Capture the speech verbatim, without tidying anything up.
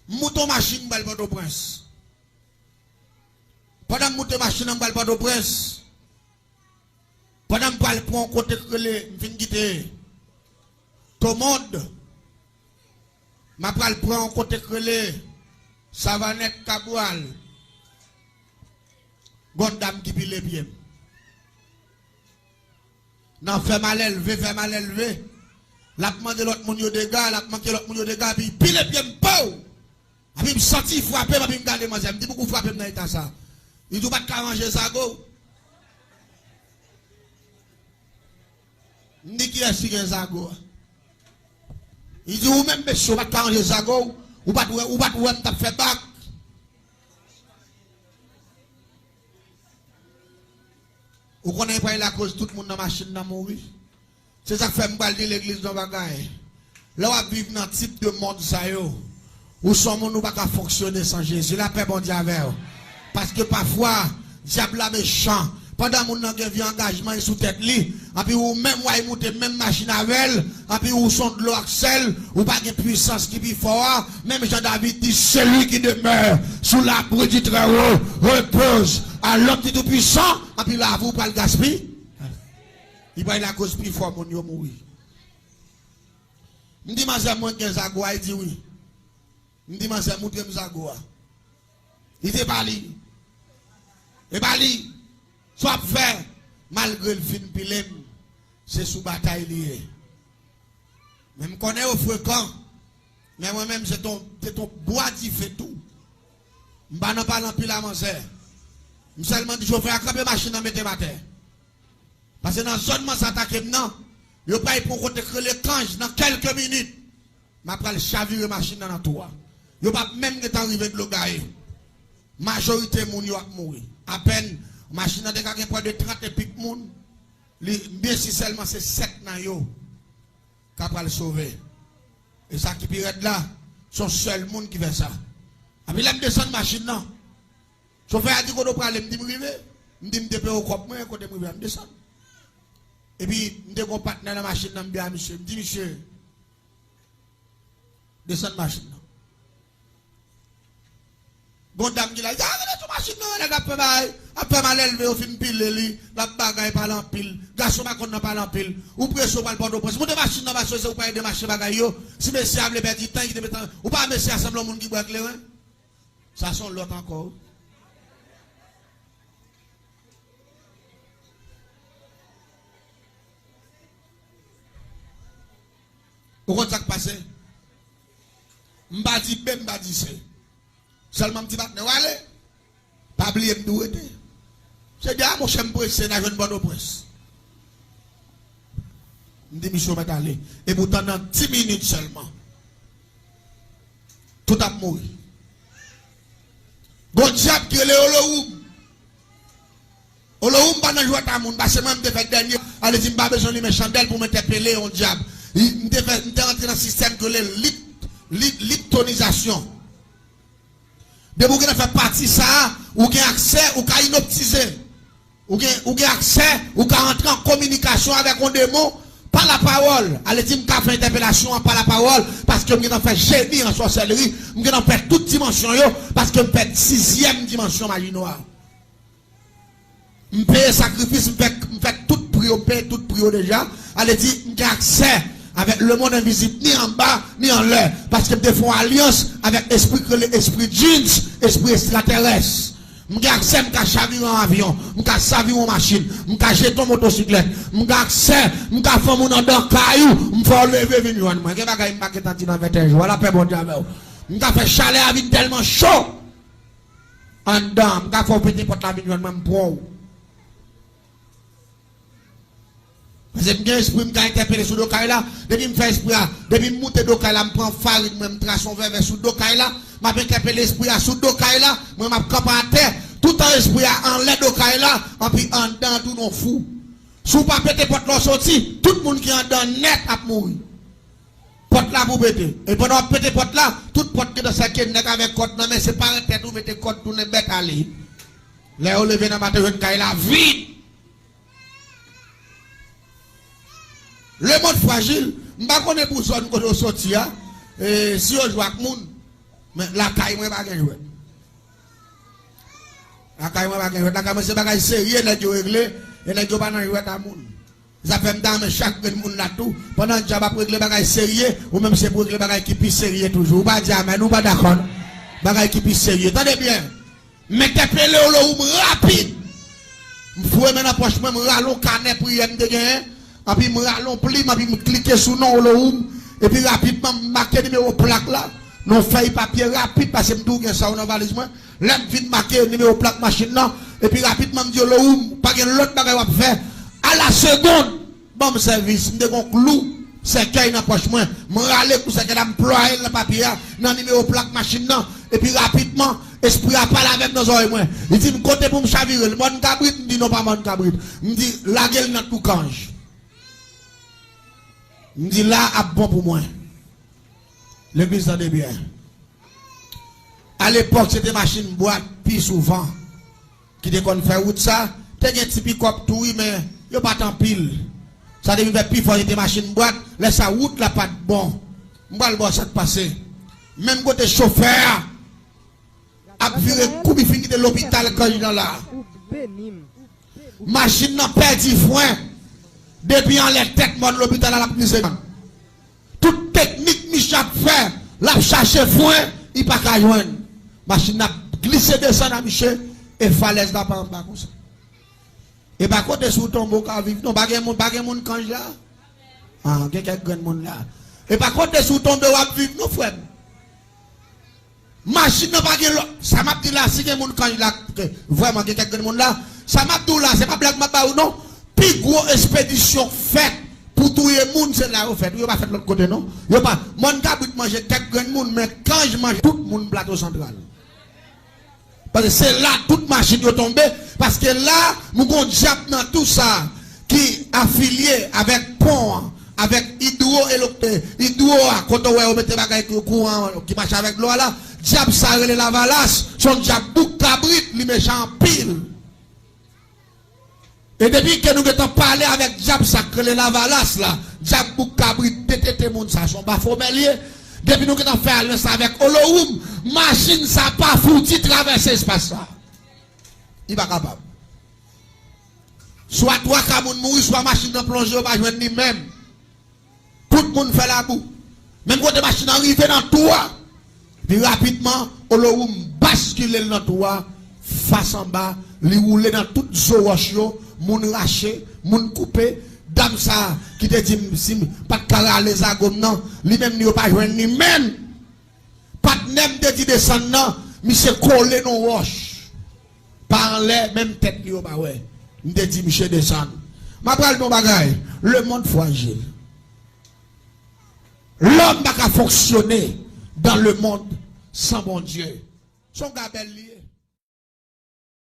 M moute yon machin, m pral Pòtoprens. Pandan m moute machin nan, m pral Pòtoprens. Pandan m pral pran yon kote k rele, m fin kite Tomond, m ap pral pran yon kote k rele Savanèt Kabwal. Gon dam ki pile pye m. Nan fè malelve, fè malelve. L ap mande lòt moun yo dega, l ap manke lòt moun yo dega, epi pile pye m, pow! Epi m santi frape m, epi m gade manzè, m di, "Poukò w frape m nan eta sa?" Li di, "Ou pa t ka ranje zago w?" M di, "Kiyès ki gen zago a?" Li di, "Ou menm, mesye, ou pa t ka ranje zago w? Ou pa t wè, ou pa t wè m t ap fè bak?" Ou konnen pral lakoz tout moun nan machin nan mouri. Se sa k fè m pral di legliz yon bagay. Lè w ap viv nan tip de mond sa yo, ou se yon moun ou pa ka fonksyone san Jezi. Lapè Bondye avè w. Paske pafwa, dyab la mechan. Pandan moun nan gen vye angajman sou tèt li, anpi ou menm w al moute menm machin avè l, anpi ou se yon dlo ak sèl, ou pa gen pwisans ki pi fò a, menm jan David di, "Celui qui demeure sous l'abri du Très-Haut repose à l'ombre du Tout-Puissant," anpi lavi w pral gaspiye. Li pral lakoz pi fò moun yo mouri. M di, "Manzè, mwen gen zago a?" Li di, "Wi." M di, "Manzè, moutre m zago a." Li di, "E pa li. E pa li. Sa w ap fè?" Malgre l fin pile m, se sou batay li ye. Men m konnen yo frekan. Men mwen menm, se ton, se ton bwa dife tou. M pa nan pale anpil a manzè. M sèlman di chofè a kanpe machin nan, mete m atè. Paske nan zòn manzè atake m nan, yo pral pran kote k rele Kanj nan kèlke minit. M ap pral chavire machin nan nan twou a. Yo p ap menm gentan rive dlo gaye. Majorite moun yo ap mouri. Apèn, machin nan te ka gen pwè de trant epik moun. Li, m byen si sèlman se sèt nan yo ka pral sove. E sa ki pi rèd la, se yon sèl moun ki fè sa. Epi lè m desann machin nan, chofè a di, "Kote w prale?" M di, "M rive." M di, "M te peye kòb mwen, kote m rive a, m desann." Epi, m te gen yon patnè nan machin nan, m di a misye, m di, "Misye, desann machin nan." Gon dam ki la, "Ya, rete sou machin nan, nèg ap fè bagay, ap fè malelve, yo fin pile li, l ap bagay, pale anpil. Gason pa konn nan pale anpil. Ou prese, w pral Pòtoprens. Moute machin nan, paske se ou pral ede mache bagay yo. Si mesye a vle pèdi tan, li kite tan. Ou pa wè mesye a sanble yon moun ki bwè kleren?" Sa se yon lòt ankò, wi. Ou konn sa k pase? M pa di B, m pa di C. Sèlman m di patnè w ale. Pa bliye m di w rete. Se di a, monchè, m prese, n a jwenn Pòtoprens. M di misye w mèt ale. Epoutan nan dis minit sèlman, tout ap mouri. Gon dyab ki rele Olowoum. Olowoum pa nan jwèt a moun, paske mwen m te fè dènye, ale di m pa bezwen limen chandèl pou m entèpele yon dyab. M te fè, m te rantre nan sistèm ki rele lit, lit, liptonizasyon. Depi w gentan fè pati sa a, ou gen aksè, ou ka inoptize. Ou gen, ou gen aksè, ou ka antre an kominikasyon avèk yon demon pa lapawòl. Ale di m ka fè entèpelasyon an pa lapawòl, paske m gentan fè jeni an sòsèlri, m gentan fè tout dimansyon yo, paske m fè sizyèm dimansyon maji nwa. M peye sakrifis, m fè, m fè tout pri yo, m peye tout pri yo deja. Ale di, m gen aksè avèk lemonn envizib, ni anba, ni anlè. Paske m te fè yon alyans avèk espri k rele espri djins, espri estratèrès. M gen aksè, m ka chavire yon avyon, m ka chavire yon machin, m ka jete yon motosiklèt. M gen aksè, m ka fè yon moun anndan kay ou, m fè w leve vin jwenn mwen. Gen bagay m pa gentan di nan venteyen jou a, lapè Bondye avè w. M ka fè chalè a vin tèlman cho. Anndan, m ka fè w pete pòt la vin jwenn mwen, m pran w. Paske m gen espri, m ka entèpele sou do kay la. Depi m fè espri a, depi m moute do kay la, m pran farin mwen, m trase yon vèvè sou do kay la, m ap entèpele espri a sou do kay la, mwen m ap kanpe atè, toutan espri a anlè do kay la, anpi anndan an tounen yon fou. Si w pa pete pòt la w soti, tout moun ki anndan nèt ap mouri. Pòt la pou pete. E pandan w ap pete pòt la, tout pòt gentan sèke nèg avèk kòd nan men, se pare tèt ou mete kòd tounen bèt ale. Lè yo leve nan maten, jwenn kay la vid. Lemonn frajil, m pa konnen pou zòn kote w soti a, e, si yo jwe ak moun. Men lakay mwen pa gen jwèt. Lakay mwen pa gen jwèt. Lakay mwen se bagay serye nèg yo regle, e nèg yo pa nan jwèt a moun. Sa fè m ta renmen chak grenn moun la tou, pandan djab ap regle bagay serye, ou menm se pou regle bagay ki pi serye toujou. Ou pa di amèn, ou pa dakò non. Bagay ki pi serye. Tande byen. M entèpele Olohoum rapid. M foure men nan pòch mwen, m rale yon kanè priyè m te genyen, anpi m rale yon plim, anpi m klike sou non Olohoum, epi rapidman m make nimewo plak la, nan yon fèy papye rapid, paske m di w gen sa yo nan valiz mwen. Lè m fin make nimewo plak machin nan, epi rapidman m di Olohoum, pa gen lòt bagay w ap fè. A la segonn, ban m sèvis. M te gen yon klou sèkèy nan pòch mwen. M rale klou sèkèy la, m plwaye l nan papye a, nan nimewo plak machin nan. Epi rapidman, espri a pale avè m nan zòrèy mwen. Li di m kote pou m chavire l. Mòn Kabrit? M di non, pa Mòn Kabrit. M di lage l nan Twou Kanj. M di la ap bon pou mwen. Legliz, tande byen. Alepòk, se te machin bwat pi souvan ki te konn fè wout sa. Te gen ti pikòp tou, wi, men yo pa t anpil. Sa te vin fè pifò se te machin bwat. Lè sa, wout la pa t bon. M pral ba w sa k pase. Menm kote chofè a ap vire kou, li fin kite lopital Kanj nan la. Machin nan pèdi fren. Depi anlè tèt mòn lopital la, l ap glise. Tout teknik misye ap fè, l ap chache fren, li pa ka jwenn. Machin nan ap glise desann a misye, e falèz la pa anba konsa. E pa kote si w tonbe w ka viv non. Pa gen moun, pa gen moun Kanj la? Ah, gen kèk grenn moun la. E pa kote si w tonbe w ap viv non, frè m. Machin nan pa gen lòt. Sa m ap di la, si gen moun Kanj la, ke vrèman gen kèk grenn moun la, sa m ap di w la, se pa blag m ap ba ou non. Pi gwo espedisyon k fèt pou touye moun, se la yo fèt. Yo pa fèt lòt kote non. Yo pa, Mòn Kabrit manje kèk grenn moun, men Kanj manje tout moun Plato Santral. Paske se la tout machin yo tonbe, paske la, nou gon dyab nan tou sa ki afilye avèk pon an, avèk idwo, idwo a, kote w wè yo mete bagay ki kouran ki mache avèk dlo a la. Dyab sa rele Lavalas, se yon dyab bouk kabrit, li mechan anpil. E depi ke nou gentan pale avèk dyab sa k rele Lavalas la, dyab bouk kabrit, detete moun sa, se yon bafomè l ye. Depi nou gentan fè alyans avèk Olohoum, machin sa pa fouti travèse espas sa. Li pa kapab. Swa twa ka moun mouri, swa machin nan plonje, yo pa jwenn li menm. Tout moun fè labou. Menm kote machin nan rive nan twou a, pi rapidman, Olohoum baskile l nan twou a, fas anba, li woule nan tout zo wòch yo, moun rache, moun koupe. Dam sa ki te di m si m pa t ka rale zago m nan, li menm li yo pa jwenn li menm. Patnè m te di desann nan, misye kole nan wòch. Pa anlè, menm tèt li yo pa wè. M te di misye desann. M ap pral di yon bagay. Lemonn frajil. Lòm pa ka fonksyone dans le monde sans Bondye. Se yon gabèl li ye.